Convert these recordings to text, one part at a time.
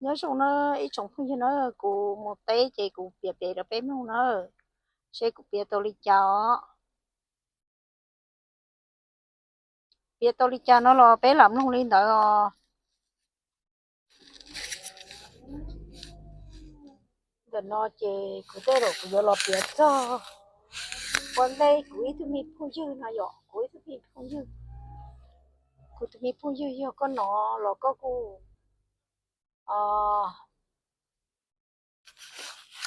Nyob zoo na ib tsoom phooj ywg na, kuv mus teb ces kuv piav piav rau peb mloog na, seb kuv piav tau li cas os. Piav tau li cas no los peb lam mloog li ntawd os. Ntawm no ces kuv tej zaum kuv yuav los piav txog ua ntej kuv ib tug me phooj ywg no yom, kuv ib tug me phooj ywg. Kuv tus me phooj ywg yog koj hnov los koj kuj,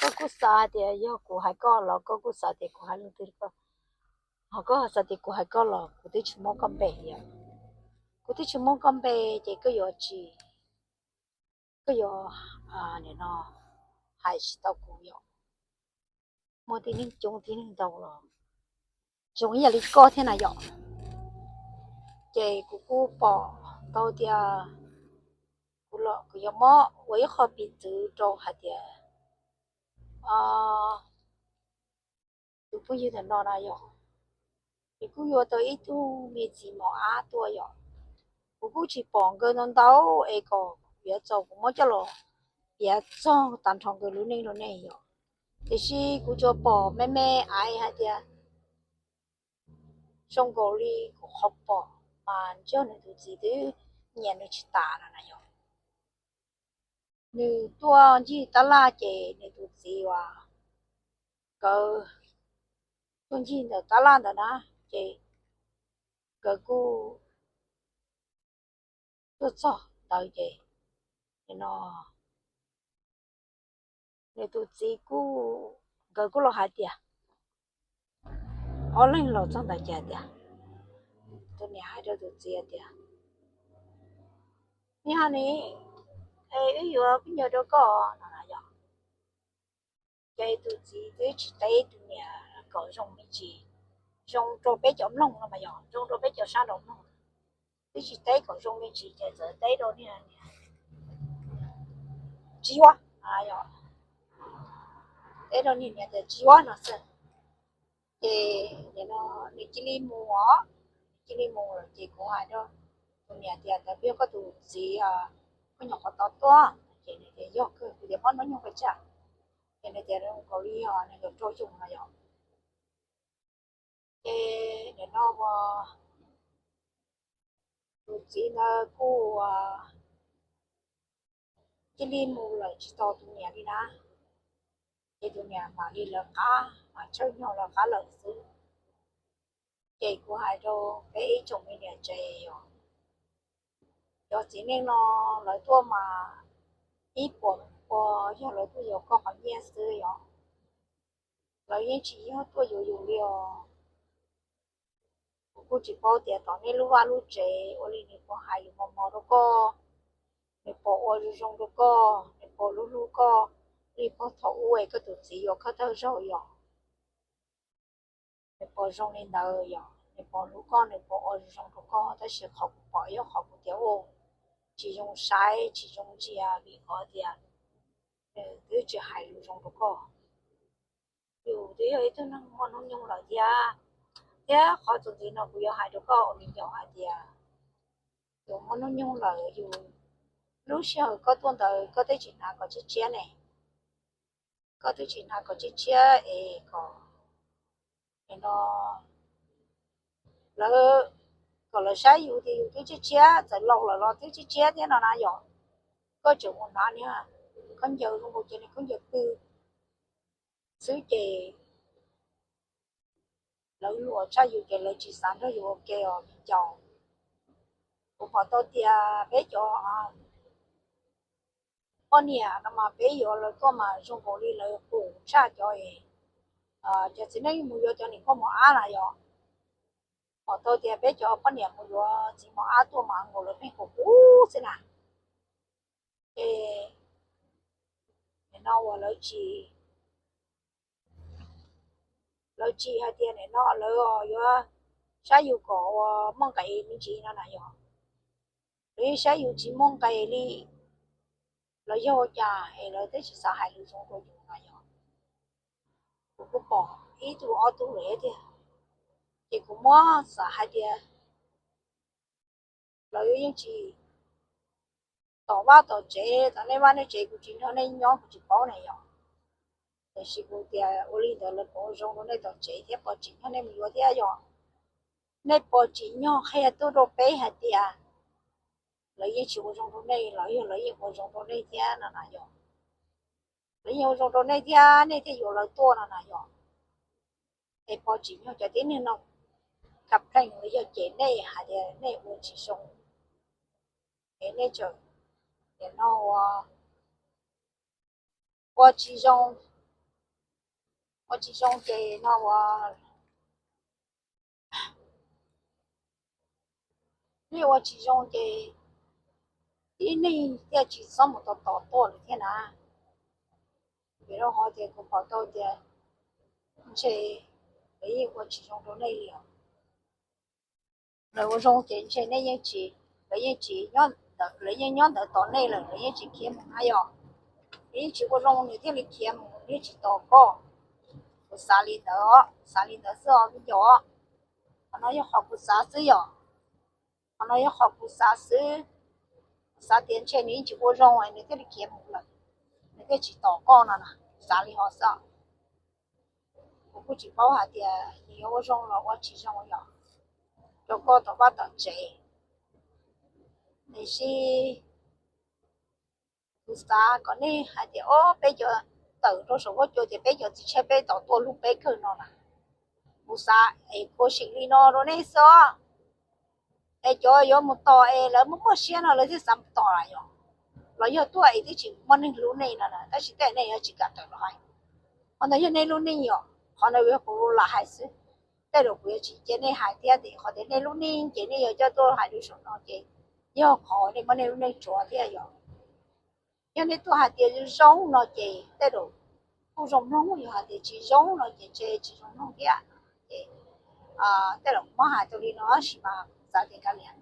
koj kuj xav tias yog kuv hais koj los koj kuj xav tias kuv hais leej twg rau koj, ho koj xav tias kuv hais koj los kuv twb tsis muab koj npe yom. Kuv twb tsis muab koj npe ces koj yuav tsis, koj yuav, nim no hais tsis tau kuv yom. Muaj tib neeg coob tib neeg ntau los zoo ib yam li koj thiab na yom. Ces kuv kuj pom tau tias kuv los kuv yuav muab ua ib qho piv txwv rau hais tias tus phooj ywg ntawm no na yom, nws kuj yuav tau ib tug me txiv mos ab tuaj yom. Kuv kuj tsis pom nkawd ntau ntau es kom kuv yuav txaus kuv muab coj los piav txog tag nrho nkawd lub neej lub neeg yom. Tiam sis kuv tsuas pom me me aiv hais tias zoo nkaus li kuv qhov pom mas ntshe nws tus txiv twb nyiam nws tsis tas no na yom. Nws tuaj ncig tab laj ces nws tus txiv uas nkawd tuaj ncig ntawm tab laj ntawd na, ces nkawd kuj tuaj txog ntawd ces no nws tus txiv kuj, nkawd kuj los hais tias, ob leeg los txog ntawd ces tias, tus niam hais rau tus txiv tias, ni ha ni, wb yuav pib nyuag rau koj no yom. Ces tus txiv twb tsis teb tus niam kom zoo me ntsis, zoo rau peb cov mloog no mas yog zoo rau peb cov sab nraud mloog. Twb tsis teb kom zoo me ntsis ces txawm teb rau niag niam tsis yuav, teb rau niag niam tias tsis yuav no xwb. Ces nim no nws cia li mus os, nws cia li mus lawm ces kuv hais rau tus niam tias, tawm peb koj tus txiv, koj nyuam qhuav tau tuaj ces nws tias yog kawg, kuv tias muab hnub nyoog pes tsawg. Ces nws tias zoo nkaus li yog nees nkaum rau xyoo no yom. Ces nim no ua tus txiv ntawd kuj cia li mus lawm tsis tau tus niam li na. Ces tus niam mam li lawv qab, mam tshawb nyog lawv qab lawm xwb. Ces kuv hais rau peb ib tsoom me niam tsev yom, cov txiv neej no lawv tuaj mas ib puas ua yog lawv tuaj yuav koj qhov nyiaj xwb yom. Lawv yeej tsis yog tuaj yuav yus li os. Kuv kuj tsis paub tias tom nej lub vaj lub tsev ua li nws puas hais lus mos mos rau koj, nws puas ua zoo zoo rau koj, nws puas hlub hlub koj li puag thaum ub es koj tus txiv yuav koj thawj zaug yom. Nws puas zoo li ntawd yom, nws puas hlub koj, nws puas ua zoo zoo rau koj, tab sis qhov kuv pom yog qhov kuv tias ua tsis zoo saib tsis zoo ntsia vim qhov tias nws twb tsis hais lus zoo rau koj. Yus twb yog ib tug neeg muaj hnub nyoog lawm thiab, thiab qhov txuas ntxiv no kuv yuav hais rau koj ua me nyuam hais tias yus muaj hnub nyoog lawm yus, lub sij hawm koj tuaj ntawd koj twb tsis hnav kom tshiab tshiab ne, koj twb tsis hnav kom tshiab tshiab es kom no lawv, kom lawv saib yus tias yus twb tshiab tshiab, txawm laus lawm los twb tshiab tshiab thiab no na yom. Koj tseem mus hnav niag khaub ncaws zoo nkaus cov niag khaub ncaws pw xwb ces lawv luam tshaj yus ces lawv tsis xav nrog yus ua ke os me caus. Kuv pom tau tias peb cov poj niam no mas peb yuav lawv tuaj mas zoo nkaus li lawv qus tshaj cov, cov txiv neej mus yuav cov niam pog mos ab na yom. Pom tau tias peb cov poj niam mus yuav txiv mos ab tuaj mas nkaus lawv pheej qus qus xwb na. Ces nim no uas lawv tsis, lawv tsis hais tias nim no lawv yuav saib yus kom ua muaj nqis me ntsis no na yom. Lawv yeej saib yus tsis muaj nqis li, los yog ua cas es lawv twb tsis xav hais lus zoo rau yus no yom. Kuv kuj pom ib tug ob tug lawm tiag, ces kuv muab xav hais tias lawv yeej tsis tom vaj tom tsev, tom nej vaj nej tsev, kuv tsis nrog nej nyob kuv tsis paub na yom. Tiam sis kuv tias ua li ntawd lawv puas ua zoo rau nej tom tsev thiab puas tsim nyog nej mus yuav thiab yom. Nej puas tsim nyog qhia tuaj rau peb hais tias lawv yeej tsis ua zoo rau nej los yog lawv yeej ua zoo rau nej thiab no na yom. Lawv yeej ua zoo rau nej thiab nej thiaj yuav lawv tuaj no na yom. Es puas tsim nyog cov tib neeg no complain los yog cem nej hais tias nej ua tsis zoo, es nej tseem tias no ua, ua tsis zoo, ua tsis zoo ces no ua, nej ua tsis zoo ces tib neeg thiaj tsis txhob mus tos tos tuaj lawm thiab na. Vim rau qhov tias kuv pom tau tias ntshe lawv yeej ua tsis zoo rau nej li os. Lawv ua zoo ces ntshe nej yeej tsis, lawv yeej tsis, lawv yeej nyob ntawd tos nej lawm, lawv yeej tsis khiav mus na yom. Lawv yeej tsis ua zoo nws thiaj li khiav mus, nws yeej tsis tos koj. Kuv xav li ntawd, xav li ntawd xwb os me ncauj. Qhov no yog qhov kuv xav xwb yom. Qhov no yog qhov kuv xav xwb. Xav tias ntshe nws yeej tsis ua zoo nws thiaj li khiav mus lawm, nws thiaj tsis tos koj no na. Xav li ho xwb. Kuv kuj tsis paub hais tias nws yuav ua zoo los ua tsis zoo yom, rau koj tom vaj tom tsev. Tiam sis kuv xav kom nej hais tias o peb cov tawm rau saum huab cua tias peb cov txiv tshiab peb tau tuaj hlub peb kawg no na. Kuv xav es kuv sim li no rau nej xwb. Es cov yuav mus tos es lawv muaj muaj siab no lawv thiaj xav mus tos lawm yom. Los yog tuaj es twb tsis muaj neeg hlub nej no na, tab sis tej nej yuav tsis kam tawm los hais. Qhov ntawd yog nej lub neej yom, qhov ntawd yog kuv lam hais xwb. Tej zaum kuv yuav tsis cia nej hais thiab, qhov tias nej lub neej ces nej yuav coj tuaj hais lus saum no ces yog qhov nej muab nej lub neej tsuav thiab yom. Yog nej tuaj hais tias zoo no ces tej zaum kuj zoo mloog, yog hais tias tsis zoo no ces ntshe tsis zoo mloog thiab. Ces tej zaum muab hais tau li no tab sis mas xav tias kav liam,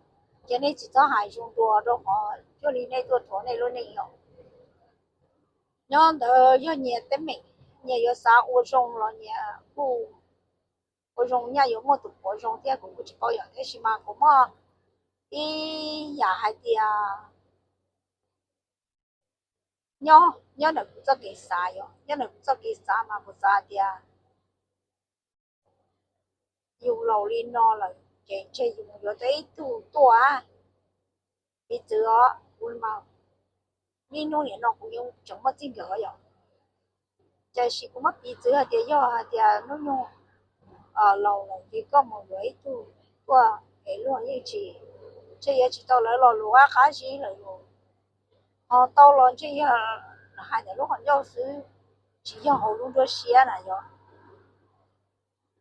ces nej tsis txhob hais zoo dua rau qhov cuag li nej tuaj rhuav nej lub neej yom. Nyob ntawd yog nyias teeb meem, nyias yuav xav ua zoo los nyias kuj ua zoo, nyaj yuav muaj tus puav zoo thiab kuv kuj tsis paub yom. Tab sis mas kuv muaj ib yam hais tias nyob, nyob ntawm kuv txoj kev xav yom, nyob ntawm kuv txoj kev xav mas kuv xav hais tias yus laus li no lawm ces ntshe yus mus yuav tau ib tug tuaj. Piv txwv os, kuv mas niaj hnub nim no kuv yeej tseem muaj txij nkawm yom. Tiam sis kuv muab piv txwv hais tias yog hais tias hnub nyoog laus lawm ces koj mus yuav ib tug tuaj es luag yeej tsis, ntshe yuav tsis tau lawv lo lus qab qab zib lawm los. Ho tau los ntshe yog hais ntawm lub qhov ncauj xwb, tsis yog hauv lub nruab siab na yom.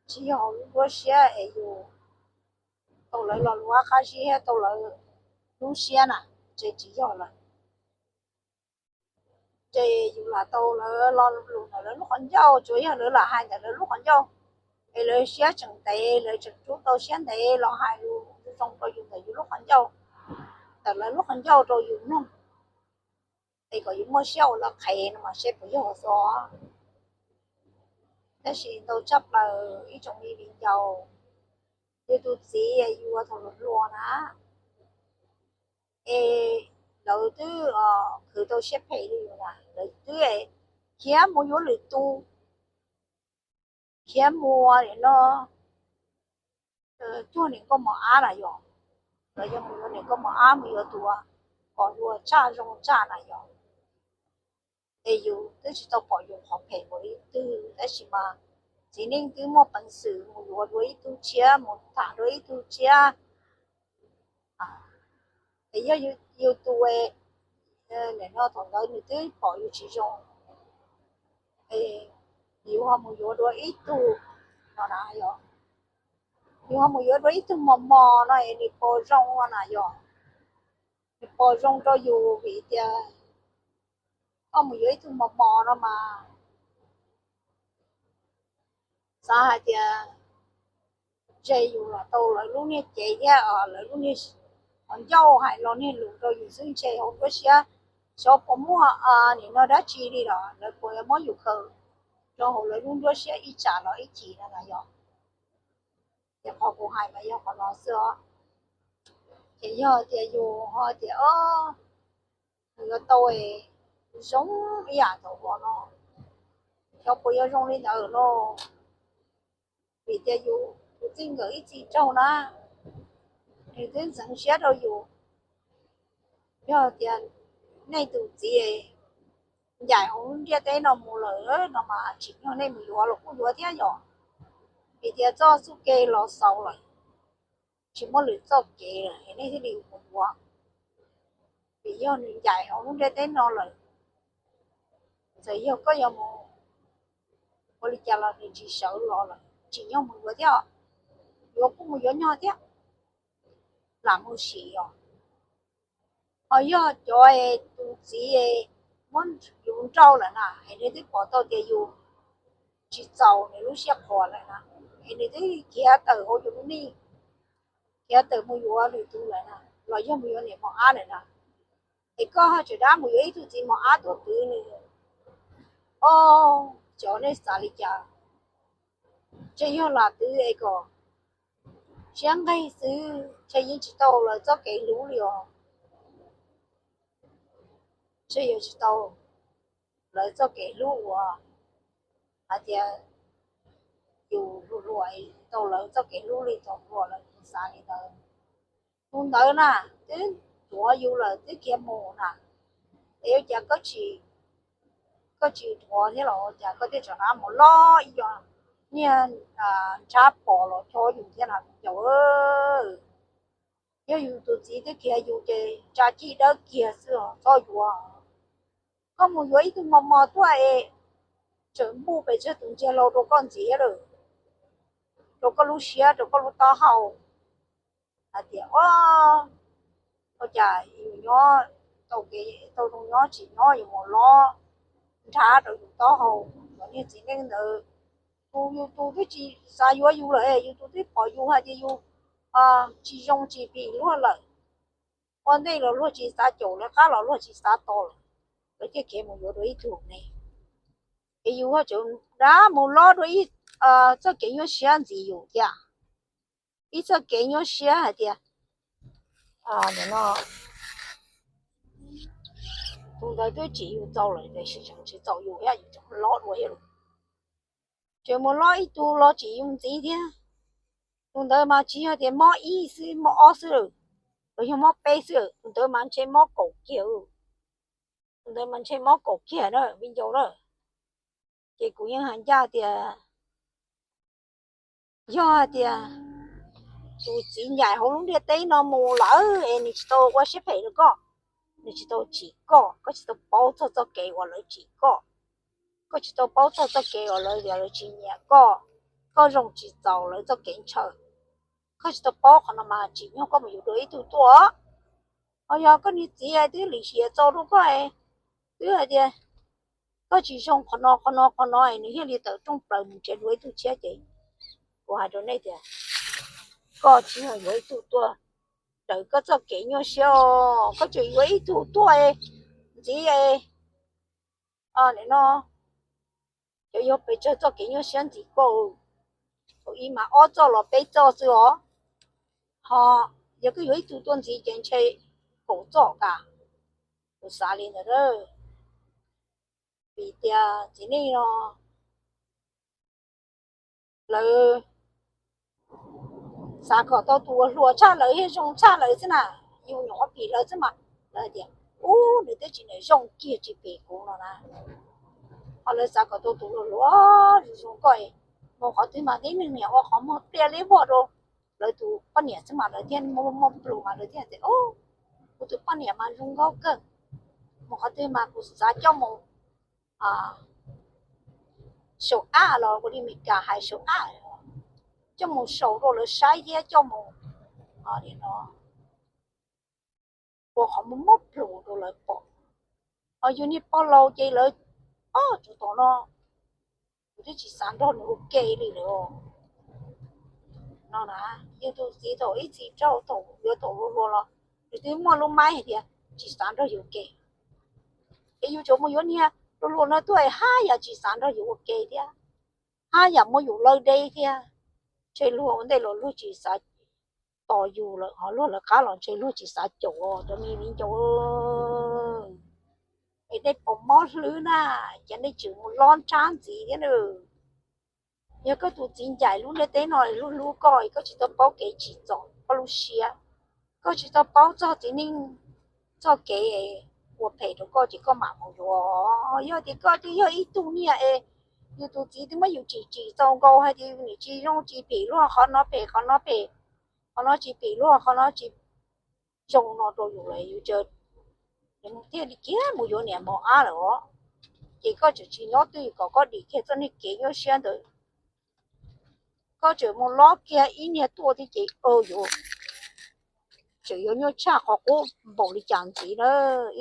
Tsis yog hauv lub nruab siab es yus tau lawv lo lus qab qab zib thiab tau lawv lub siab na, ces tsis yog lawm. Ces yus lam tau lawv lo lus ntawm lawv lub qhov ncauj, tsuas yog lawv lam hais ntawm lawv lub qhov ncauj, es lawv siab tseem ntev, lawv tseem rub tau siab ntev los hais lus zoo rau yus ntawm yus lub qhov ncauj, ntawm lawv lub qhov ncauj rau yus mloog, es kom yus muaj siab ua lawv qhev no mas seb puas yog xwb. Tab sis ntau tshaj plaws ib tsoom me viv ncaus, yus tus txiv yuav thaum hluas hluas na, es lawv twb khwv tau siab phem li yus na, lawv twb khiav mus yuav lwm tus, khiav mus nim no cuag niam nkauj mos ab na yom, los yog mus yuav niam nkauj mos ab, mus yuav tus kom luag tshaj zoo tshaj na yom. Es yus twb tsis tau pom yus qhov phem npaum li twg, tab sis mas txiv neej twb muaj peev xwm mus yuav dua ib tug tshiab, mus tham dua ib tug tshiab. Es yog yus tus, nim no thaum ntawd nws twb pom yus tsis zoo, yus ho mus yuav dua ib tug no na yom, yus ho mus yuav dua ib tug mos mos no es nws puas zoo na yom. Nws puas zoo rau yus vim tias koj mus yuav ib tug mos mos no mas xav hais tias ntshe yus los tau lawv lub niag cev thiab lawv lub niag qhov ncauj hais los niag lus rau yus xwb, ntshe hauv nruab siab xyov puas muaj nim no dab tsi li los lawv puas yuav muab yus khaws rau hauv lawv lub nruab siab ib tsam los ib chim no na yom. Ces qhov kuv hais mas yog qhov no xwb os. Ces yog tias yus ho tias o Tau zoo ib yam tau ua no, xyov puas yuav zoo li ntawd no. Vim tias yus, yus txij nkawm ib txwm raug na, nws twb ntxeev siab rau yus. Yog tias nej tus txiv ncaim hauv lub ntiaj teb no mus lawm no mas tsim nyog nej mus yuav los kuj yuav thiab yom. Vim tias txoj txuj kev los xaus lawm, tsis muaj lwm txoj kev lawm es nej thiaj li mus yuav. Vim yog nws ncaim hauv lub ntiaj teb no lawm, txawm yog koj yuav mus ua li cas los nws tsis sawv los lawm, tsim nyog mus yuav thiab, yuav kuj mus yuav nyog thiab, lam mus sim os. Ho yog cov tus txiv muab yus nrauj lawm na es nws twb pom tau tias yus tsis txaus nws lub siab qhuas lawm na, es nws twb khiav tawm hauv yus lub neej, khiav tawm mus yuav lwm tus lawm na, los yog mus yuav niam mos ab lawm na, es koj ho tseem rov mus yuav ib tug txiv mos ab tuaj twv nws. Os, cov nej xav li cas? Ntshe yog lam twv es kom siab nqig xwb, ntshe yeej tsis tau lawv txoj kev hlub li os. Ntshe yuav tsis tau lawv txoj kev hlub uas hais tias yus hluas hluas tau lawv txoj kev hlub li thaum hluas lawm, xav li ntawd. Tus ntawd na, twb tuav yus lawm twb khiav mus na, es ua cas koj tsis, koj tsis tuav thiab los ua cas koj thiaj tseem rov mus lob ib co niag nrhab pom los chob yus thiab na caum. Yog yus tus txiv twb khiav yus ces tsa cig dawb kiag xwb os, txhob yuav. Koj mus yuav ib tug mos mos tuaj es tseem npuj pes tsawg tus ntsiag laus rau koj ntxiv lawm, rau koj lub siab, rau koj lub taub hau. Hais tias, ua cas yus nyob tau, tau zoo nyob tsis nyob yus mus lob nrhab rau yus taub hau. Cov niag txiv neej ntawd, tus yus tus twb tsis xav yuav yus lawm, yus tus twb pom yus hais tias yus tsis zoo tsis phim luag lawm, ua ntej los luag tsis xav caum, lawv qab los luag tsis xav tos lawm, lawv thiaj khiav mus yuav dua ib tug ne. Es yus ho tseem rov mus lob dua ib txoj kev nyuaj siab ntxiv yus thiab. Ib txoj kev nyuaj siab hais tias, no, tus ntawd twb tsim yus txaus lawm tiam sis tseem tsis txaus yus thiab, yus tseem lob dua thiab. Tseem mus lob ib tug los tsim yus ntxiv thiab. Tus ntawd mas tsis yog tias mob ib xwb, mob ob xwb, los yog mob peb xwb, tus ntawd mas ntshe mob kaum kiag. Tus ntawd mas ntshe mob kaum kiag na, viv ncaus na. Ces kuv yeej hais ncaj tias, yog hais tias tus txiv ncaim hauv lub ntiaj teb no mus lawm es nws tsis tau ua siab phem rau koj, nws tsis tau tsim koj, koj tsis tau paub txog txoj kev uas lawv tsim koj, koj tsis tau paub txog txoj kev uas lawv, lawv tsis nyiam koj, koj zoo tsis txaus lawv txoj kev ntshaw, koj tsis tau paub qhov no mas tsim nyog koj mus yuav dua ib tug tuaj. Ho yog koj niag txiv twb lim hiam txaus rau koj, twb hais tias koj tsis zoo qhov no qhov no qhov no, nws thiaj li tawm rooj plaws mus nrhiav dua ib tug tshiab ces kuv hais rau nej tias koj tsis yog yuav ib tug tuaj raws koj txoj kev nyuaj siab os, koj tseem yuav ib tug tuaj ntxiv no. Cov yog pes tsawg txoj kev nyuaj siab ntxiv koj, thaum ib mas ob txoj los peb txoj xwb os. Ho yog koj yuav ib tug tuaj ntxiv ces ntshe kaum txoj ka. Kuv xav li ntawd, vim tias txiv neej no lawv xav kom tau tus uas hluas tshaj lawv thiab zoo tshaj lawv xwb na. Yus nyuam qhuav pim lawv xwb mas lawv tias, ub, nws twb tsis niam zoo kiag tsis pim kuv no na. Ho lawv xav kom tau tus hluas hluas zoo zoo koj, mus qhov twg mas tib neeg niam ua qhov muag pliaj liab vog rau lawv tus poj niam xwb mas lawv thiaj muaj muaj plhus mas lawv thiaj tias, kuv tus poj niam mas zoo nkauj kawg, mus qhov twg mas kuv xav coj mus show ab los ua li Meskas hais show ab, coj mus show rau lawv saib thiab coj mus ua qhov muag muab plhus rau lawv pom. Ho yus niag pog laus ces lawv, o, tsov tom no, kuv twb tsis xav nrog nws ua ke li lawm no na. Yus tus txiv thaum ib txwm raug thaum yuav thaum hluas hluas los nws twb muaj lub maib hais tias tsis xav nrog yus ua ke. Es yus tseem mus yuav niag hluas hluas no tuaj haj yam tsis xav nrog yus ua ke thiab, haj yam muab yus lawb deb thiab. Ntshe luag ua ntej los luag tsis xav tos yus lawm, ho luag lawv qab los ntshe luag tsis xav caum os cov me viv ncaus. mob hlwb na, ces nej tseem mus lob nrhab ntxiv thiab na. Yog koj tus txiv ncaim lub ntiaj teb no hlub hlub koj, koj tsis tau paub kev tsim txom koj lub siab, koj tsis tau paub txog txiv neej txoj kev ua phem rau koj ces koj mam mus yuav. Yog tias koj twb yog ib tug niag es yus tus txiv twb muab yus tsim txom nkaus hais tias yus nim tsis zoo tsis phim luag, qhov no phem qhov no phem, qhov no tsis phim luag qhov no tsis zoo no rau yus lawm, yus thiaj li kiag mus yuav niam mos ab lawm os. Ces koj tseem tsis nyob twj ywm kom koj dim kiag txoj niag kev nyuaj siab ntawd, koj tseem mus lob kiag ib niag tuaj thiab ces yuav, tseem yuav nyuaj tshaj qhov qub npaum li cas ntxiv na,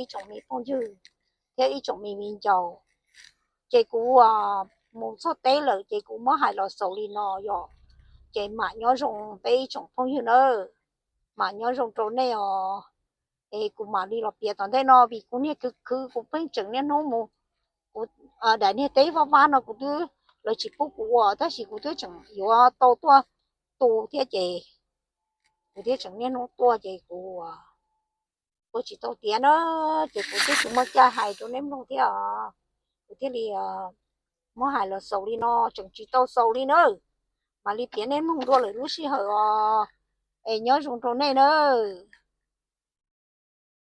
ib tsoom me phooj ywg thiab ib tsoom me viv ncaus. Ces kuv mus txog teb lawm ces kuv muab hais los xaus li no yog, ces mam nyob zoo peb ib tsoom phooj ywg nawb, mam nyob zoo rau nej os. Es kuv mam li los piav tom ntej no vim kuv niag khwv khwv kuv pheej tseem niaj hnub mus, kuv daim niag teb vaj vab no kuv twb, lawv tsis pub kuv ua tab sis kuv twb tseem yuav tau tuaj tu thiab ces kuv thiaj tseem niaj hnub tuaj ces kuv ua tsis tau tiav na, ces kuv twb tsis muaj cai hais rau nej mloog thiab os. Kuv thiaj li muab hais los xaus li no, tseem tsis tau xaus li na, mam li piav nej mloog dua lwm lub sij hawm os. Es nyob zoo rau nej nawb.